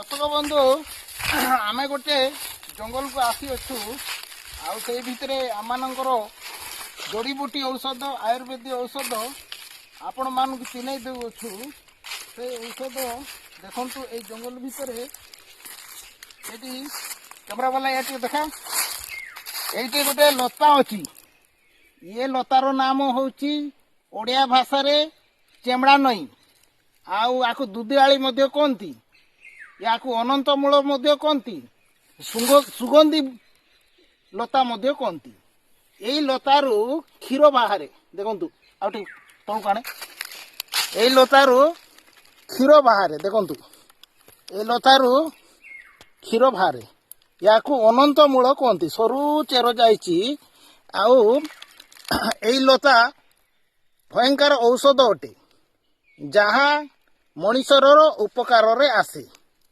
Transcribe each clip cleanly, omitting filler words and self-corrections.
ଦର୍ଶକ ବନ୍ଧୁ, ଆମେ ଗୋଟେ ଜଙ୍ଗଲକୁ ଆସିଅଛୁ ଆଉ ସେଇ ଭିତରେ ଆମମାନଙ୍କର ଜଡ଼ିବୁଟି ଔଷଧ, ଆୟୁର୍ବେଦିକ ଔଷଧ ଆପଣମାନଙ୍କୁ ଚିହ୍ନେଇ ଦେଉଅଛୁ। ସେ ଔଷଧ ଦେଖନ୍ତୁ, ଏଇ ଜଙ୍ଗଲ ଭିତରେ। ଏଇଠି କ୍ୟାମେରା ବାଲା, ଇଆ ଟିକେ ଦେଖା। ଏଇଠି ଗୋଟେ ଲତା ଅଛି। ଇଏ ଲତାର ନାମ ହେଉଛି ଓଡ଼ିଆ ଭାଷାରେ ଚେମଡ଼ା ନଈ, ଆଉ ଆକୁ ଦୁଧିଆଳି ମଧ୍ୟ କହନ୍ତି, ୟାକୁ ଅନନ୍ତ ମୂଳ ମଧ୍ୟ କହନ୍ତି, ସୁଗନ୍ଧି ଲତା ମଧ୍ୟ କହନ୍ତି। ଏଇ ଲତାରୁ କ୍ଷୀର ବାହାରେ। ଦେଖନ୍ତୁ, ଆଉ ଟିକେ ତଳକୁ ଆଣେ। ଏଇ ଲତାରୁ କ୍ଷୀର ବାହାରେ। ଦେଖନ୍ତୁ, ଏଇ ଲତାରୁ କ୍ଷୀର ବାହାରେ। ୟାକୁ ଅନନ୍ତ ମୂଳ କୁହନ୍ତି। ସରୁ ଚେର ଯାଇଛି ଆଉ ଏଇ ଲତା ଭୟଙ୍କର ଔଷଧ ଅଟେ, ଯାହା ମଣିଷର ଉପକାରରେ ଆସେ।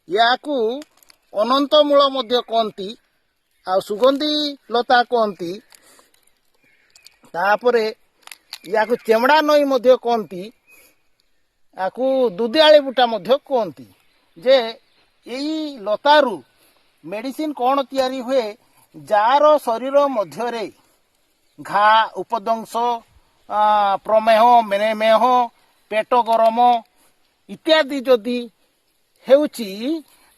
ୟାକୁ ଅନନ୍ତ ମୂଳ ମଧ୍ୟ କହନ୍ତି ଆଉ ସୁଗନ୍ଧି ଲତା କହନ୍ତି। ତାପରେ ୟାକୁ ଚେମଡ଼ା ନଈ ମଧ୍ୟ କହନ୍ତି, ୟାକୁ ଦୁଧିଆଳି ବୁଟା ମଧ୍ୟ କୁହନ୍ତି। ଯେ ଏଇ ଲତାରୁ ମେଡ଼ିସିନ କ'ଣ ତିଆରି ହୁଏ? ଯାହାର ଶରୀର ମଧ୍ୟରେ ଘା, ଉପଦଂଶ, ପ୍ରମେହ, ମେହ, ପେଟ ଗରମ ଇତ୍ୟାଦି ଯଦି ହେଉଛି,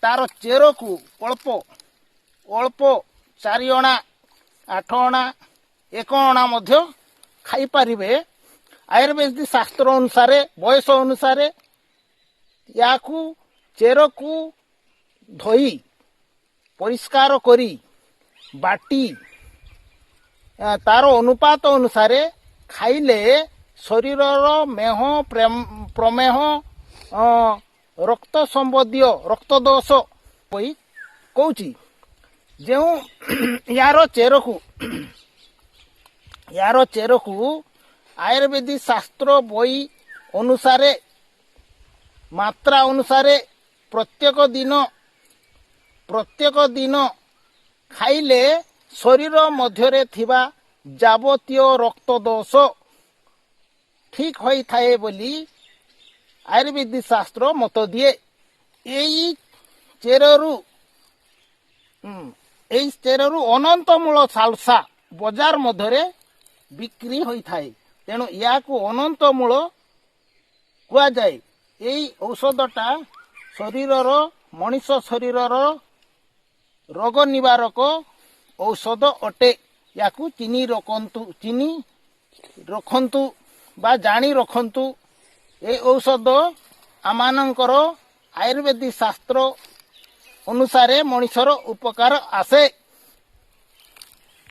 ତାର ଚେରକୁ ଅଳ୍ପ ଅଳ୍ପ, 4 ଅଣା, 8 ଅଣା, 1 ଅଣା ମଧ୍ୟ ଖାଇପାରିବେ। ଆୟୁର୍ବେଦିକ ଶାସ୍ତ୍ର ଅନୁସାରେ, ବୟସ ଅନୁସାରେ ୟାକୁ ଚେରକୁ ଧୋଇ ପରିଷ୍କାର କରି ବାଟି ତାର ଅନୁପାତ ଅନୁସାରେ ଖାଇଲେ ଶରୀରର ମେହ, ପ୍ରମେହ, ରକ୍ତ ସମ୍ବନ୍ଧୀୟ ରକ୍ତଦୋଷ ହୋଇ କହୁଛି। ଯେଉଁ ୟାର ଚେରକୁ ଆୟୁର୍ବେଦିକ ଶାସ୍ତ୍ର ବହି ଅନୁସାରେ, ମାତ୍ରା ଅନୁସାରେ ପ୍ରତ୍ୟେକ ଦିନ ଖାଇଲେ ଶରୀର ମଧ୍ୟରେ ଥିବା ଯାବତୀୟ ରକ୍ତଦୋଷ ଠିକ୍ ହୋଇଥାଏ ବୋଲି ଆୟୁର୍ବେଦିକ ଶାସ୍ତ୍ର ମତ ଦିଏ। ଏଇ ଚେରରୁ ଅନନ୍ତ ମୂଳ ସାଲସା ବଜାର ମଧ୍ୟରେ ବିକ୍ରି ହୋଇଥାଏ। ତେଣୁ ଏହାକୁ ଅନନ୍ତ ମୂଳ କୁହାଯାଏ। ଏଇ ଔଷଧଟା ଶରୀରର, ମଣିଷ ଶରୀରର ରୋଗ ନିବାରକ ଔଷଧ ଅଟେ। ୟାକୁ ଚିହ୍ନି ରଖନ୍ତୁ ବା ଜାଣି ରଖନ୍ତୁ। ଏ ଔଷଧ ଆମମାନଙ୍କର ଆୟୁର୍ବେଦିକ ଶାସ୍ତ୍ର ଅନୁସାରେ ମଣିଷର ଉପକାର ଆସେ।